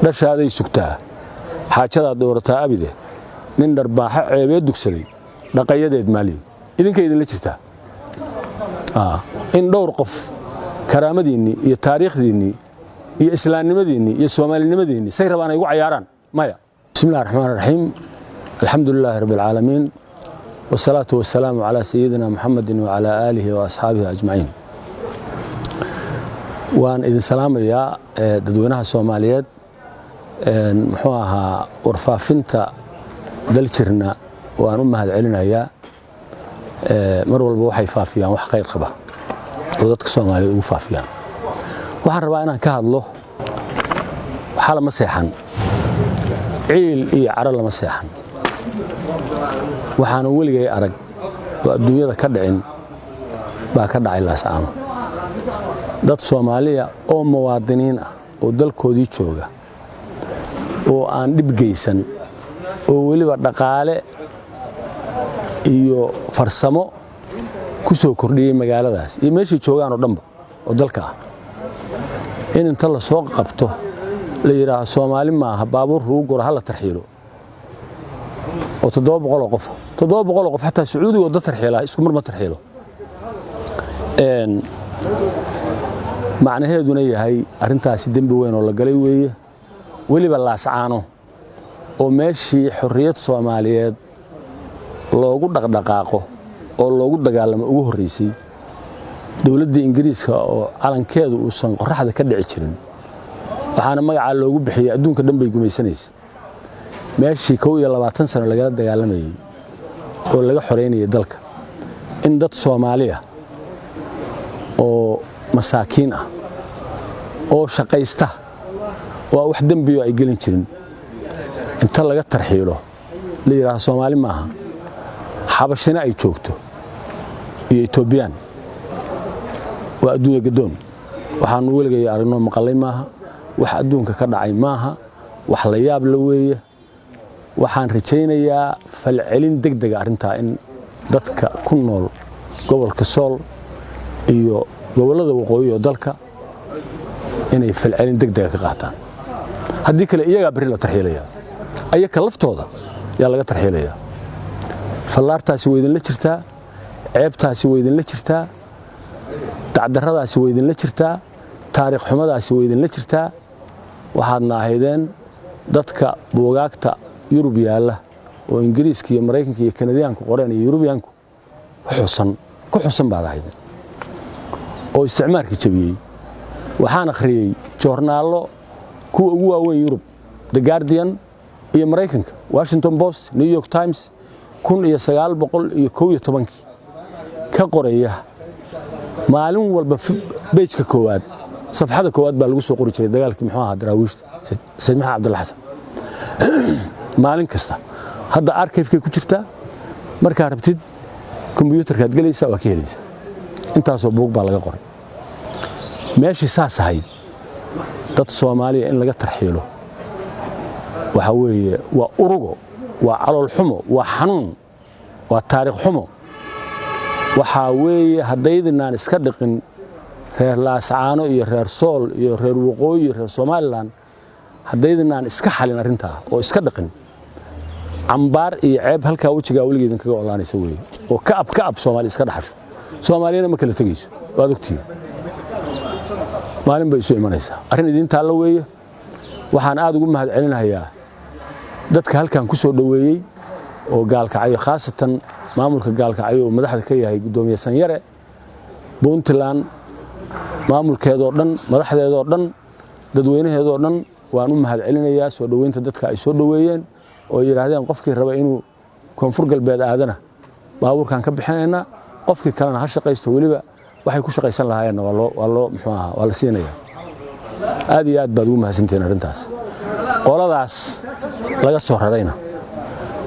Dhashaaday sugtaa, xaajadaad doorataa abide, nin dharbaaxo ceebee dugsaday dhaqayadeed maaliyo. Idinkay idinla jirtaa in dhowr qof karaamadiinnii iyo taariikhdiinnii iyo islaamnimadiinnii iyo soomaalinimadiinnii say rabaan ay ugu cayaaraan? Maya. Bismillahi raxmaan raxiim, alxamdu lilaahi rabbi alcaalamiin, wasalaatu wasalaamu calaa sayidina Muxamedin wacalaa aalihi wa asxaabihi ajmaciin. Waan idin salaamayaa dadweynaha Soomaaliyeed. Muxuu ahaa, warfaafinta Daljirna waan u mahad celinayaa. Mar walba waxay faafiyaan wax khayr qaba oo dadka Soomaaliyeed ugu faafiyaan. Waxaan rabaa inaan ka hadlo waxaa lama seexan, ciil iyo caro lama seexan. Waxaanan weligay arag oo adduunyada ka dhicin baa ka dhacay Laascaano. Dad Soomaaliya oo muwaadiniin ah oo dalkoodii jooga oo aan dhib geysan oo weliba dhaqaale iyo farsamo ku soo kordhiyey magaaladaas iyo meeshay joogaan oo dhanba oo dalka ah, in inta la soo qabto la yidhaaho Soomaali maaha, baabuur lagu guro, ha la tarxiilo, oo 700 oo qof, 700 oo qof, xataa Sacuudiga oo dad tarxiilaa isku mar ma tarxiilo. Macnaheeduna yahay arrintaasi dembi weyn oo la galay weeye. Weliba Laascaano oo meeshii xorriyad Soomaaliyeed loogu dhaqdhaqaaqo oo loogu dagaalamo ugu horraysay, dowladdii Ingiriiska oo calankeedu uusan qorraxda ka dhici jirin, waxaana magacaa loogu bixiyey adduunka dhan bay gumaysanaysa, meeshii 21 sano lagala dagaalamayey oo laga xoraynayay dalka, in dad Soomaaliya oo masaakiin ah oo shaqaysta oo aan wax dembiyo ay gelin jirin inta laga tarxiilo la yidhaaho Soomaali maaha, Xabashina ay joogto iyo Etoobiyaan, waa adduunya gadoon. Waxaanu weligay aragnoo maqallay maaha, wax adduunka ka dhacay maaha, wax la yaab la weeye. Waxaan rajaynayaa falcelin deg dega arrintaa in dadka ku nool gobolka Sool iyo gobollada waqooyi oo dalka inay falcelin deg dega ka qaataan. Haddii kale iyagaa berri la tarxiilaya, ayaka laftooda yaa laga tarxiilayaa. Fallaartaasi way idinla jirtaa, ceebtaasi way idinla jirtaa, dacdarradaasi way idinla jirtaa, taariikh xumadaasi way idinla jirtaa. Waxaadna ahaydeen dadka buugaagta Yurub yaalla oo Ingiriiska iyo Maraykanka iyo Kanadiyaanku qoreen iyo Yurubiyaanku xusan ku xusan baad ahaydeen oo isticmaarka jabiyey. Waxaan akhriyey joornaallo kuwa ugu waaweyn Yurub, The Guardian, iyo Maraykanka, Washington Post, New York Times, 1911-kii ka qoraya. Maalin walba page-ka koowaad, safxada koowaad baa lagu soo qori jiray dagaalkii, muxuu ahaa, Daraawiishta Sayid Maxamed Cabdulla Xasan maalin kasta. Hadda archive-kay ku jirtaa. Markaa rabtid kombyuutarkaad gelaysaa, waa ka helaysaa. Intaasoo buug baa laga qoray. Meeshii saas ahayd dad Soomaaliya in laga tarxiilo waxaa weeye waa urugo, waa calool xumo, waa xanuun, waa taariikh xumo. Waxaa weeye haddaydinaan iska dhiqin, reer Laascaano iyo reer Sool iyo reer Waqooyi iyo reer Somalilan, haddaydinaan iska xalin arrintaa oo iska dhaqin, cambaar iyo ceeb halkaa wejigaa weligeedin kaga olaanaysa weeye oo ka ab ka ab Soomaali iska dhaxasho. Soomaaliyana ma kala tegayso, waad ogtihiin, maalin bay isu imanaysaa. Arrin idiin taallo weeye. Waxaan aad ugu mahad celinayaa dadka halkan ku soo dhoweeyey oo Gaalkacyo, khaasatan maamulka Gaalkacyo oo madaxda ka yahay guddoomiye Sanyare, Puntland maamulkeedoo dhan, madaxdeedoo dhan, dadweynaheedoo dhan. Waan u mahad celinayaa soo dhoweynta dadka ay soo dhoweeyeen oo yidhaahdeen qofkii raba inuu Koonfur Galbeed aadana baabuurkaan ka bixinaynaa, qofkii kalena ha shaqaysto, weliba waxay ku shaqaysan lahaayeenna waa loo, muxuu ahaa, waa la siinayaa. Aad iyo aad baad ugu mahadsantihiin arrintaas. Qoladaas laga soo rarayna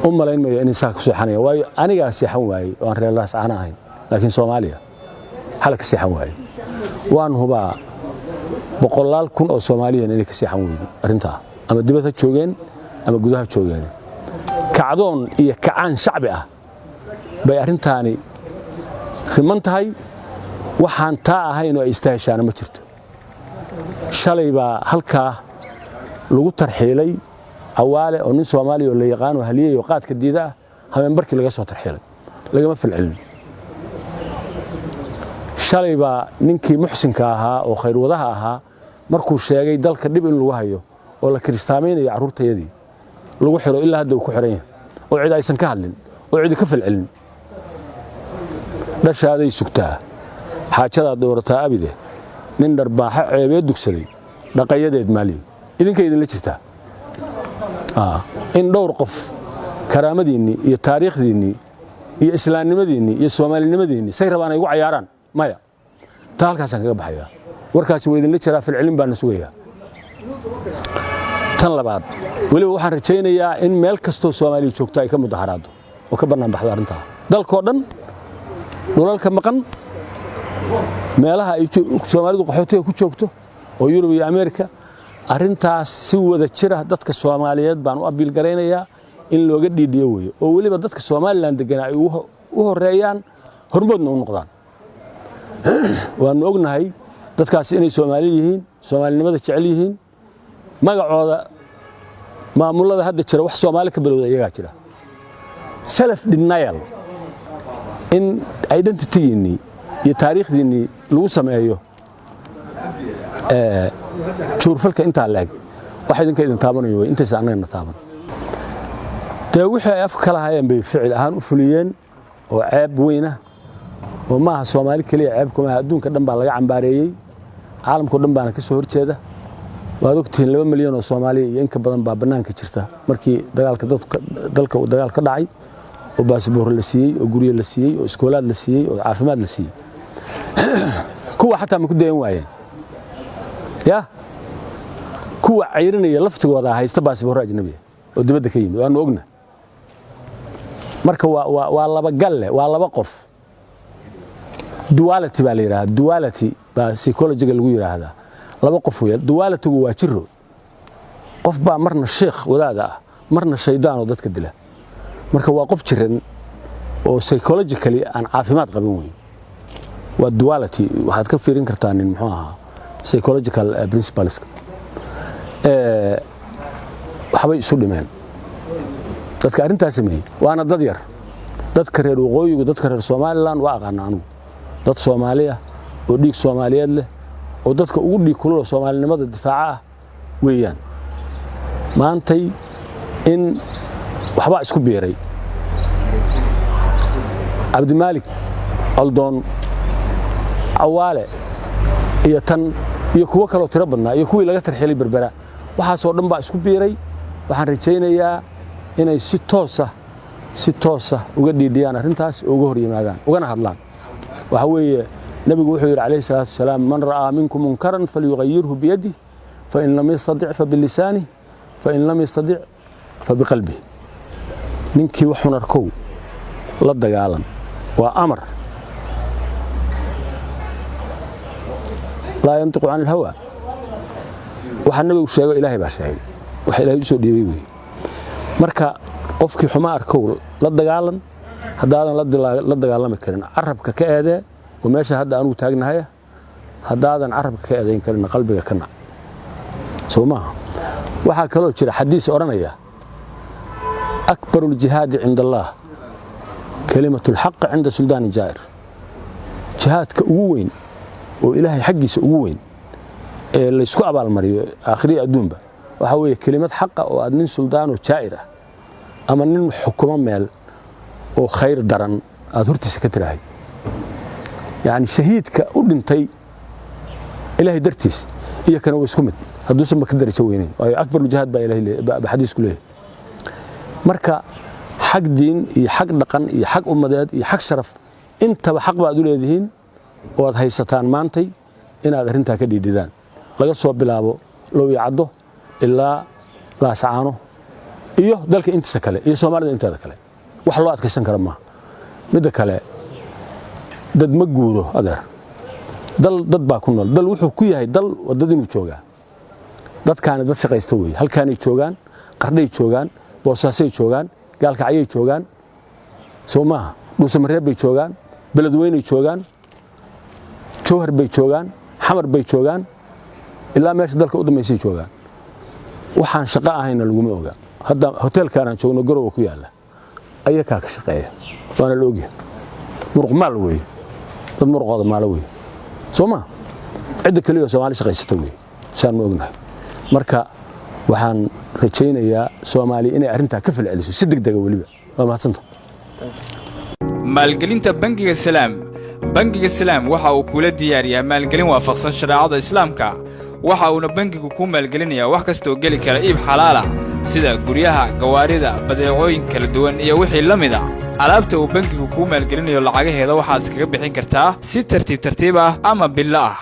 u malayn mayo inay saa ku seexanaya, waayo anigaa seexan waayey oo aan reer Laascaana ahayn, laakiin Soomaaliya xala ka seexan waayey. Waan hubaa boqolaal kun oo Soomaaliyan inay ka seexan weyday arrintaa, ama dibad ha joogeen ama gudaha joogeen. Kacdoon iyo kacaan shacbi ah bay arrintaani riman tahay. Waxaan taa ahayn oo ay istaaheshaana ma jirto. Shalay baa halkaa Lagu tarxiilay Cawaale oo nin Soomaaliya oo la yaqaan oo haliyey oo qaadka diida ah, habeenbarkii laga soo tarxiilay, lagama falcelin. Shalay baa ninkii muxsinka ahaa oo khayrwadaha ahaa markuu sheegay dalka dhib in lagu hayo oo la kiristaamaynayo carruurtayadii, lagu xiro, ilaa hadda uu ku xiran yahay oo cid aysan ka hadlin oo cidi ka falcelin. Dhashaaday sugtaa, xaajadaad doorataa abide, nin dharbaaxo ceebee dugsaday dhaqayadeed maaliyo. Idinka idinla jirtaa in dhowr qof karaamadiinnii iyo taariikhdiinnii iyo islaamnimadiinnii iyo soomaalinimadiinnii say rabaan ay ugu cayaaraan. Maya, taa halkaasaan kaga baxayaa. Warkaasi waa idinla jiraa, falcelin baana sugayaa. Tan labaad, weliba waxaan rajaynayaa in meel kastoo Soomaaliya joogto ay ka mudaharaado oo ka bannaan baxdo arrintaa, dalkoo dhan, dhulalka maqan, meelaha ay Soomaalidu qaxootiga ku joogto oo Yurub iyo Ameerika. Arrintaas si wada jira dadka Soomaaliyeed baan u abiil garaynayaa in looga dhiidhiyo weeye, oo weliba dadka Somaliland deganaa ay u horeeyaan, hormoodna u noqdaan. Waannu ognahay dadkaasi inay Soomaali yihiin, soomaalinimada jecel yihiin. Magacooda maamullada hadda jira wax Soomaali ka bilowda iyagaa jira. Self denial in identity giinnii iyo taariikhdiinnii lagu sameeyo juurfalka intaa leeg, wax idinka idin taabanayo wey, intaysa annagana taaban. Dee wixii ay afka ka lahaayeen bay ficil ahaan u fuliyeen oo ceeb weyna oo maaha Soomaali keliya ceeb kumaha, adduunka dhan baa laga cambaareeyey, caalamkao dhan baana ka soo horjeeda. Waad ogtihiin, 2 milyan oo Soomaaliya iyo in ka badan baa bannaanka jirta markii dagaalka dalka uu dagaal ka dhacay, oo baasiboor la siiyey, oo guryo la siiyey, oo iskoolaad la siiyey, oo caafimaad la siiyey. Kuwa xataa ma ku dayan waayeen ya kuwa cayrinaya laftigooda haysta baasiboorro ajnabiya oo dibadda ka yimid? Waanu ogna. Marka waa laba galle, waa laba qof. Duality baa la yidhahdaa, duality baa psychology ga lagu yidhaahdaa. Laba qof weeye. Duality gu waa jiro, qof baa marna sheekh wadaada ah, marna shaydaan oo dadka dila. Marka waa qof jiran oo psychologically aan caafimaad qabin wey, waa duality. Waxaad ka fiirin kartaa nin muxuu ahaa psychological principles. Waxbay isu dhimeen dadka arrintaas sameeyey, waana dad yar. Dadka reer waqooyigu, dadka reer Somaliland waa aqaana anugu, dad Soomaaliya oo dhiig Soomaaliyeed leh oo dadka ugu dhiig kululoo soomaalinimada difaaca ah weeyaan. Maantay in waxbaa isku biiray, Cabdimaalik Coldoon, Cawaale iyo tan iyo kuwo kaloo tiro badnaa iyo kuwii laga tarxilay Berbera, waxaasoo dhan baa isku biiray. Waxaan rajaynayaa inay si toosa, si toosa uga dhiidhiyaan arrintaas oo uga hor yimaadaan, ugana hadlaan. Waxaa weeye, nebigu wuxuu yidhi calayhi salaatu wasalaam: "Man ra'aa minkum munkaran falyugayirhu biyadih, fain lam yastatic fabilisanih, fain lam yastatic fabiqalbih." Ninkii wax xun arkow, la dagaalan, waa amar. Laa yantiqu can ilhawa. Waxaa nabigu sheego Ilaahay baa sheegay, waxa Ilaahay u soo dhiibay weeye. Marka qofkii xuma arkow, la dagaalan. Haddaadan la dagaalami karin, carabka ka eedee, oo meesha hadda anugu taagnahaya. Haddaadan carabka ka eedayn karin, qalbiga ka nac. Soo maaha? Waxaa kaloo jira xadiis odhanaya: "Akbaru ljihaadi cinda Allah kalimatu lxaqi cinda suldaani jaa'ir." Jihaadka ugu weyn oo Ilaahay xaggiisa ugu weyn ee laysku abaalmariyo aakhiriya adduunba waxaa weeye kelimad xaqa oo aad nin suldaanoo jaa'ir ah ama nin xukumo meel oo khayr daran aad hortiisa ka tiraahay. Yacni shahiidka u dhintay Ilaahay dartiis iyo kana waa isku mid, hadduusan ba ka darajo weynayn, waayo akbaruljihaad baa Ilahay baa xadiisku leeyahay. Marka xag diin iyo xag dhaqan iyo xag ummadeed iyo xag sharaf intaba xaq baad u leedihiin oo aad haysataan maantay inaad arrintaa ka dhiidhidaan, laga soo bilaabo Lowyacaddo ilaa Laascaano iyo dalka intiisa kale iyo Soomaalida inteeda kale. Wax loo adkaysan kara maaha. Midda kale, dad ma guuro, adeer. Dal dad baa ku nool. Dal wuxuu ku yahay dal waa dad inuu joogaa. Dadkaani dad shaqaysta weeye. Halkaanay joogaan, Qardhay joogaan, Boosaasay joogaan, Gaalkacyay joogaan, soo maaha? Dhuusamareeb bay joogaan, Beledweynay joogaan, Jowhar bay joogaan, Xamar bay joogaan, ilaa meesha dalka u dambaysay joogaan. Waxaan shaqo ahayna laguma oga. Hadda hoteelkaan aan joogno Garowa ku yaalla ayakaa ka shaqeeya, waana la ogyahay. Muruq maal weeye, dad muruqooda maalo weeye, soo ma? Cidda keliya oo Soomaali shaqaysata weeye, saan ma ognahay. Marka waxaan rajaynayaa Soomaaliya inay arrintaa ka falceliso si deg dega weliba. Waa mahadsanta. Maalgelinta Bangiga Salaam. Bangiga Salaam waxa uu kula diyaariyaa maalgelin waafaqsan shareecada Islaamka. Waxa uuna bangigu kuu maalgelinayaa wax kastaoo geli kara iib xalaal ah, sida guryaha, gawaarida, badeecooyin kala duwan iyo wixii la mid ah. Alaabta uu bangigu kuu maalgelinayo lacagaheeda waxaad iskaga bixin kartaa si tartiib tartiib ah ama bilo ah.